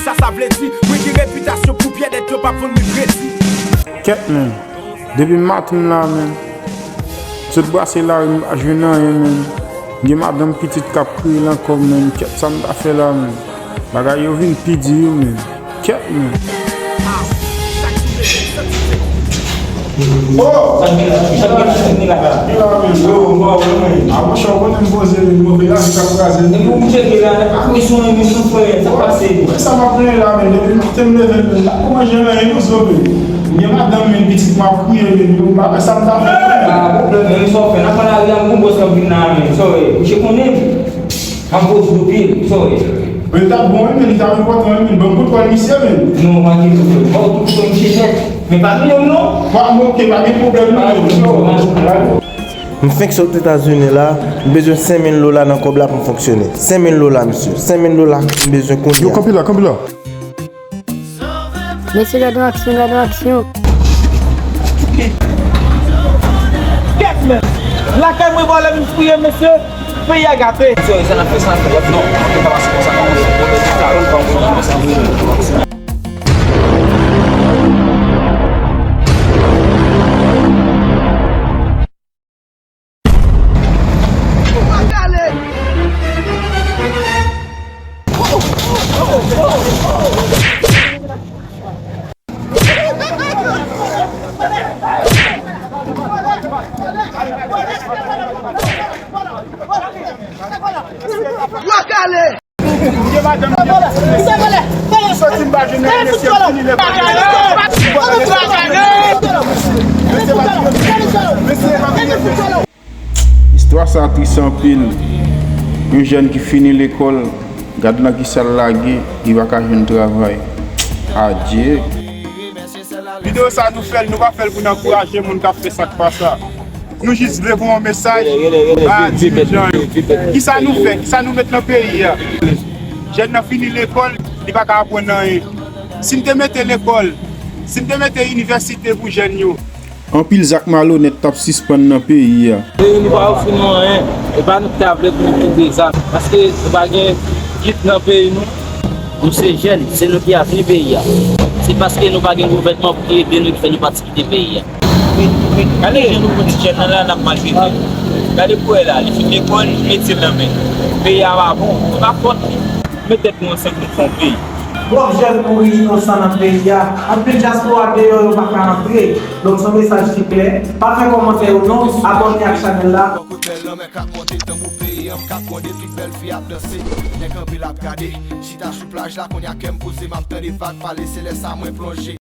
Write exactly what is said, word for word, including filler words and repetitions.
Sa sa vle di, mwen gen repitasyon pou pyè dèt yo pa vann mwen kredi. Kèt, menm. Depi maten m la, menm. Sot brase lari, m pa jwenn anyen, menm. Gen madanm pitit k ap kriye nan kò m, menm. Kèt, sa m ta fè la, menm. Bagay yo vin pi di, wi, menm. Kèt, menm. Oh! Sa k gen la? Sa k gen la? Sa k gen la? Yo, yo, yo, yo. A, monchè, ou konnen m poze, men move lavi k ap kraze m. Epi ou tcheke la, a, misyon, misyon, frè, sa k pase? Wè sa m ap plenyen la, men depi maten m leve, men m pa ko manje anyen, non, sove. M gen madanm, men pitit m ap kriye, men yo, m pa wè sa m ta fè. Pa pwoblèm, men sa w fè, n ap pran lari a, m gon bòs k ap vin la, men, sa w ye, misye konnen m. M ap poze w pil, sa w ye. Men li t ap bon, wi, men li t ap enpòtan, wi, men ban m kontwòl misye, men. Non, pa gen pwoblèm. Ba w tout kontwòl misye nèt. Men pa bliye m, non. Pa, ok, pa gen pwoblèm, non. M fenk sot Etazini la, m bezwen senk mil dola nan kòb la pou m fonksyone. Senk mil dola, mesye. Senk mil dola, m bezwen kounye a. Yo, kanpe la, kanpe la. Mesye, gade yon aksyon, gade yon aksyon. Kèt, men! Lakay mwen vòlè vin fouye, mesye! Peyi a gate! Mesye, sa n ap fè, sa n ap fè, non, nou pa pase konsa, non, mesye. Yo kale! Gen madanm, gen pitit, mesye. Soti m pa jwenn anyen, mesye, m fini lekòl. Mesye, pa fini, mesye. Istwa sa tris anpil. Yon jèn ki fini lekòl, gad nan kisa l lage, li pa ka jwenn travay. Adye. Videyo sa nou fè l, nou pa fè l pou n ankouraje moun k ap fè sa k pa sa. Nou jis vle voye yon mesaj ba dirijan yo. Kisa nou fè? Kisa nou met nan peyi a? Jèn nan fini lekòl, li pa ka aprann anyen. Si n te mete lekòl, si n te mete inivèsite pou jèn yo. Anpil zak malonèt t ap sispann nan peyi a. Peyi nou pa ofri nou anyen. E pa nou ki ta vle pou nou touve zam. Paske nou pa gen kit nan peyi nou. Nou se jèn, se nou ki avni peyi a. Se paske nou pa gen gouvènman pou ki ede nou ki fè nou pati kite peyi a. Gade jan nou pran ti jèn nan la, n ap maltrete l. Gade pou wè la, li fin lekòl, li mete l nan men. Peyi a pa bon, se pa fòt li. Met tèt nou ansanm pou n fè yon peyi. Twòp jèn mouri inosan nan peyi a. Anpil dyaspora deyò, yo pa ka antre. Donk, se yon mesaj ki klè. Pa fè kòmantè yo non, abòne ak chanèl la. Bò kout bèl lanmè k ap monte, tanbou peyi an m k ap gwonde, tout bèl fi ap danse. Nèg anpil ap gade, chita sou plaj la, kounye a kè m poze, m ap tande vag pale, se lè sa mwen plonje.